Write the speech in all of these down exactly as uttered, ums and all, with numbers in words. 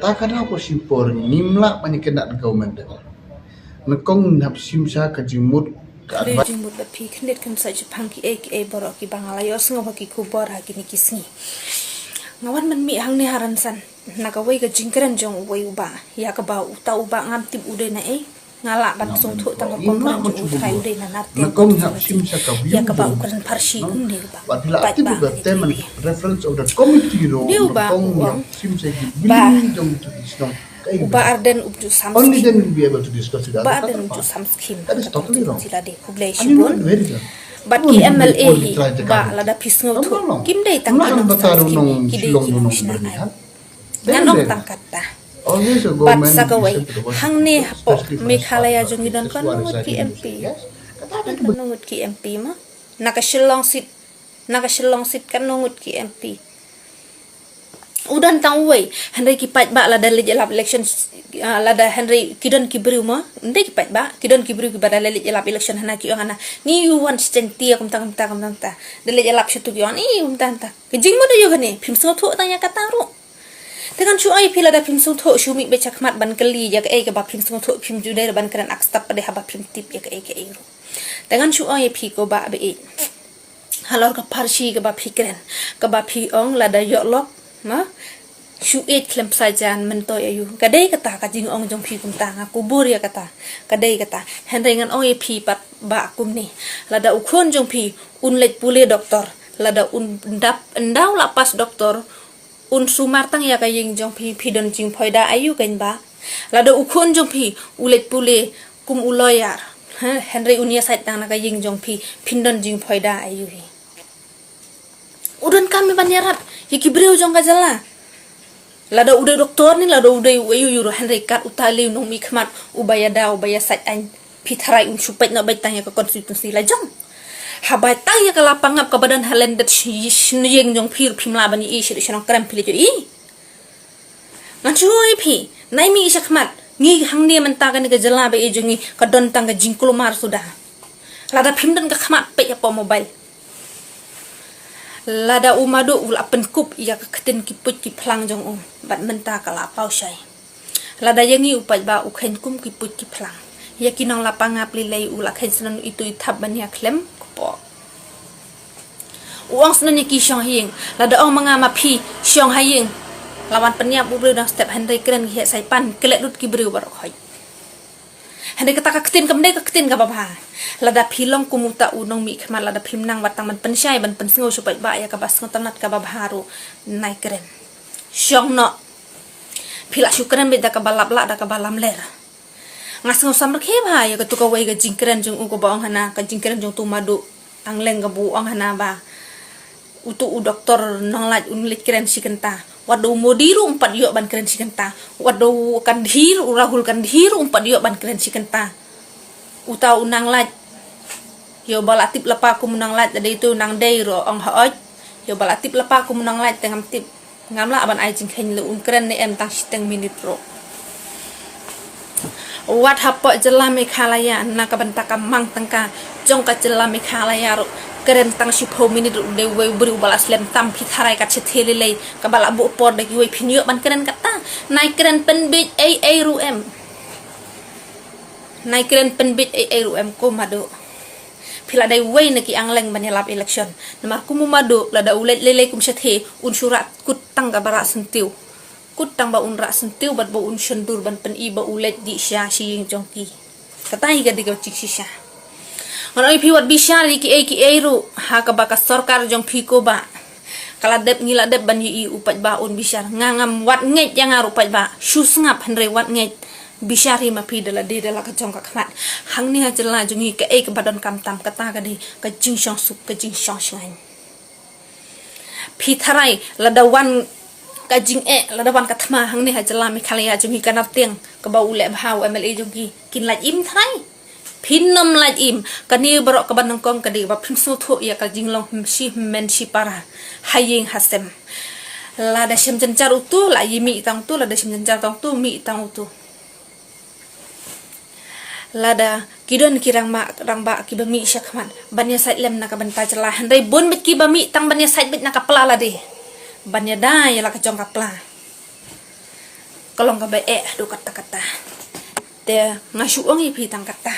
Ta ka daw ka shim por ngim lah ban ïa kyndat government da ka. Nyngkong ngin hap shim sha ka jingmut ka advice. Jingmut bad phi khyndiat khyndiat shaphang kiei kiei baroh kiba nga la ïohsngew ha ki khubor ha kine ki sngi. Nga wan mynmiet hangne ha Rynsan na kawei ka jingkren jong uwei u bah ïa kaba uta u bah ngam tip u dei na ei. Nga lah ban sngewthuh tang ka kong kren jong u Trai u dei na Nartiang. Ïa kaba u kren pharshi kumne ba. Bad phi lah tip ba te man reference of the committee ruh. Dei u bah u ong ba u bah Ardent u ju sam skim. U bah Ardent u ju sam skim. Khublei shibun. Bad ki M L A hi ba lada phi sngewthuh kim dei tang ki nongsan skim, ki dei ki nongshna aiñ. Ngan ong tang katta. Bad sa kawei, hangne hapoh Meghalaya jong ngi don katno ngut ki M P. Don katno ngut ki M P ma. Na ka Shillong seat, na ka Shillong seat katno ngut ki M P. U don tang uwei, hynrei ki paidbah lada leit ïalap election, ah, lada hynrei ki don ki briew ma, ym dei ki paidbah, ki don ki briew kiba da leit ïalap election hana ki ong hana. Ngi u wan sha Jaintia kumta kumta kumta kumta. Da leit ïalap shatu ki ong, ih, kumta kumta. Ka jingmut aïu kane, phim sngewthuh tang ïa kata ruh. Te ngan shu ong ïa phi lada phim sngewthuh shu mih beit shakhmat ban kylli ïa kaei kaba phim sngewthuh phim ju dei ban kren ak step pat de haba phim tip ïa kaei kaei ruh. Te ngan shu ong ïa phi ko bah ba ïeit. Halor ka pharshi kaba phi kren, kaba phi ong lada ïoh lok, ma? Shu ïeit khlem psajan myntoi aïu. Ka dei kata ka jingong jong phi kumta nga kubur ïa kata. Ka dei kata. Hynrei ngan ong ïa phi pat bah kumne. Lada u khun jong phi un leit pule doktor, lada un dap, un daw la pass doktor, un sumar tang ïa ka ïing jong phi, phi don jingphoida aïu kein bah. Lada u khun jong phi u leit pule kum u lawyer, ha, hynrei un ïasaid tang na ka ïing jong phi, phin don jingphoida aïu hi. U donkam hi ban ïarap ïa ki briew jong ka jylla. Lada u dei doktor ne lada u dei u aïu aïu ruh, hynrei kat uta lei u nongmihkhmat uba ïada uba ïasaid aiñ. Phi tharai un shu peit noh beit tang ïa ka constituency la jong. Haba tang ïa ka la pangap kaba don ha landed shi-, shi-, ïing jong phi ruh phim lah ban ïohi, shi ruh shnong krem phi leit ïohi. Ngan shu ong ïa phi, nai mih shakhmat, ngi hangne mynta kane ka jylla ba ïeit jong ngi ka don tang ka jingkulmar suda. Lada phim don ka khmat peit hapoh mobile. Lada u Madu u la pynkup ïa ka ktien ki puit ki phlang jong u bad mynta ka la paw shai. Lada ïa ngi u paidbah u kheiñ kum ki puit ki phlang. Ïa ki nong la pangap lei lei u la kheiñ snon itu i thap ban ïa khlem kpoh. U ong snon ïa ki shong ha ïing. Lada ong ma nga ma phi shong ha ïing. La wan pynïap u briew dang step hynrei kren ki heh sai pan klet lut ki briew baroh khoit. Hynrei kata ka ktien kam dei ka ktien kaba bha. Lada phi long kum uta u nongmihkhmat lada phim nang wat tang ban pynshai ban pynsngew shu paidbah ïa kaba sngewtynnat kaba bha ruh nai kren. Shong noh. Phi lah shu kren beit da kaba lap lah da kaba lamler. Nga sngew samrkhie bha ïa katu kawei ka jingkren jong u kaba ong hana ka jingkren jong tu Madu. Angleng kaba u ong hana ba utu u doktor nonglait un leit kren shi kynta. Wat da u Modi ruh um pat ïoh ban kren shi kynta. Wat da u Gandhi ruh, u Rahul Gandhi ruh um pat ïoh ban kren shi kynta. Uta u nonglait. Ïoh ba la tip lypa kum u nonglait da dei tu nang dei ruh ong ha ot. Ïoh ba la tip lypa kum u nonglait te ngam tip. Ngam lah ban ai jingkheiñ leh un kren ne em tang shiteng minit ruh. Wat hapoh jylla Meghalaya na ka bynta ka mang tyngka jong ka jylla Meghalaya ruh kren tang shiphew minit ruh dei wei u briew ba la slem tam phi tharai kat shatei lei lei kaba la buh por da kiwei phin ïoh ban kren kata. Nai kren pynbeit ei ei ruh em. Nai kren pynbeit ei ei ruh em ko Madu. Phi la dei wei na ki angleng ban ïalap election. Namar kum u Madu lada u leit lei lei kum shatei un shu rah kut tang kaba rah syntiew. Kut tang ba un rah syntiew bad ba un shon dur ban pyni ba u leit dih sha shi ïing jong ki. Kata hi ka dei ka jingshisha. Ngan ong ïa phi wat bishar ïa kiei kiei ruh ha kaba ka sorkar jong phi ko bah. Ka la dep ngi la dep ban ïohi u paidbah un bishar. Nga ngam wat ngeit ïa nga ruh paidbah. Shu sngap hynrei wat ngeit. Bishar hi ma phi da lade da la ka jong ka khmat. Hangne ha jylla jong ngi kaei kaba donkam tam kata ka dei ka jingshong suk ka jingshong shngaiñ. Phi tharai lada wan ka jingeh lada wan ka thma hangne ha jylla Meghalaya jong ngi ka Nartiang kaba u leh bha u M L A jong ki kin lait im tharai. Phin nym lait im kane baroh kaba nyngkong ka dei ba phim sngewthuh ïa ka jinglong shi hynmen shi para ha ïing ha sem. Lada shem jynjar utu la ïa mih tang utu lada shem jynjar tang utu mih tang utu. Lada ki don ki rangbah rangbah kiba mih shakhmat ban ïasaid lem na ka bynta jylla hynrei bun beit kiba mih tang ban ïasaid beit na ka pla lade ban ïada ïa la ka jong ka pla. Ka long kaba eh haduh katta katta. Te nga shu ong ïa phi tang katta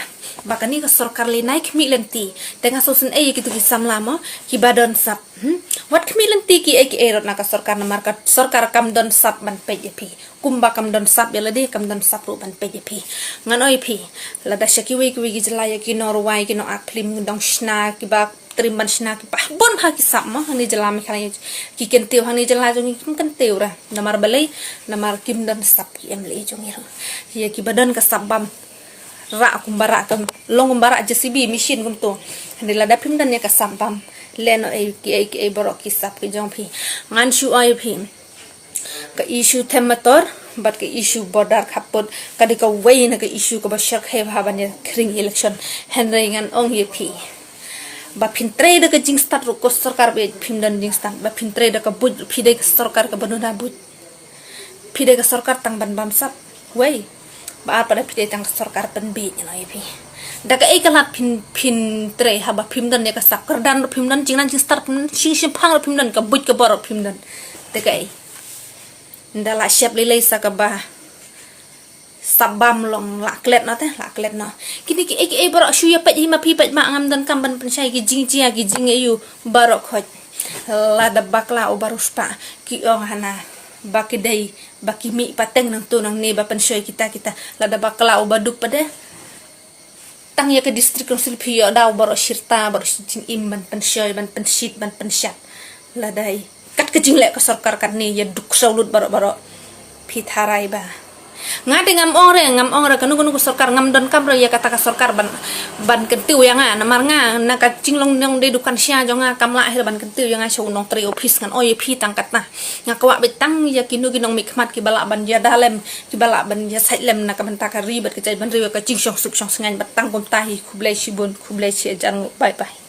ba kane ka sorkar lei nai khmih lynti. Te nga sngewsynei ïa kitu ki samla mo kiba don sap. Hmm? Wat khmih lynti kiei kiei ruh na ka sorkar namar ka sorkar kam don sap ban peit ïa phi. Kumba kam don sap ïa lade kam don sap ruh ban peit ïa phi. Ngan ong ïa phi, lada sha kiwei kiwei ki jylla ïa ki nongrwai ki nongak phlim dang shna kiba trei ban shna kiba bun ha ki sap mo hangne jylla Meghalaya. Ki kyntiew hangne jylla jong ngi kim kyntiew ruh namar balei? Namar kim don sap ki MLA jong ngi ruh. Ïa kiba don ka sap bam rah kumba rah ka long kumba rah JCB machine kumto. Hangne lada phim don ïa ka sap bam leh noh ei kiei kiei baroh ki sap ki jong phi. Ngan shu ong ïa phi, ka issue them motor bad ka issue border khappud ka dei kawei na ka issue kaba shyrkhei bha ban ïa khring election. Hynrei ngan ong ïa phi ba phin trei da ka jingstad ruh ko sorkar ba phim don jingstad, ba phin trei da ka buit ruh phi dei ka sorkar kaba duna buit. Phi dei ka sorkar tang ban bam sap. Wei. Ba ar pat da phi dei tang ka sorkar pynbiej, ngan ong ïa phi. Da kaei ka lad phin, phin trei haba phim don ïa ka sap? Kyrdan ruh phim don, jingnan jingstad phim don, jingshemphang ruh phim don, ka buit ka bor ruh phim don. Da kaei? Nda la shep lei lei sa kaba sap bam long, la klet noh te, la klet noh. Kine kiei kiei baroh shu ïa peit hi ma phi, peit ma ngam donkam ban pynshai ki jingjia ki jingaiu baroh khoit. Lada bakla u ba riewspah ki ong hana ba ki dei ba ki mih pateng nangto nangne ba pynshoi kita kita. Lada bakla u ba duk pat de, tang ïa ka District Council phi ïoh daw baroh shi rta baroh shi jingim ban pynshoi, ban pynshit, ban pynshap. Lada kat ka jingleh ka sorkar katne ïa duk saw lut baroh baroh. Phi tharai ba nga dei, ngam ong re, ngam ong re kano kano ka sorkar, ngam donkam re ïa kata ka sorkar ban, ban kyntiew ïa nga namar nga na ka jinglong nong dei dukan sha jong nga kam lah hi re ban kyntiew ïa nga sha u nongtrei office. Ngan ong ïa phi tang kata, nga kwah beit tang ïa kino ki nongmihkhmat kiba lah ban ïada lem, kiba lah ban ïasaid lem na ka bynta ka ri bad ka jaitbynriew ïa ka jingshong suk shong sngewbha bad tang kumta hi. Khublei shibun, khublei shihajar nguh. Bye bye.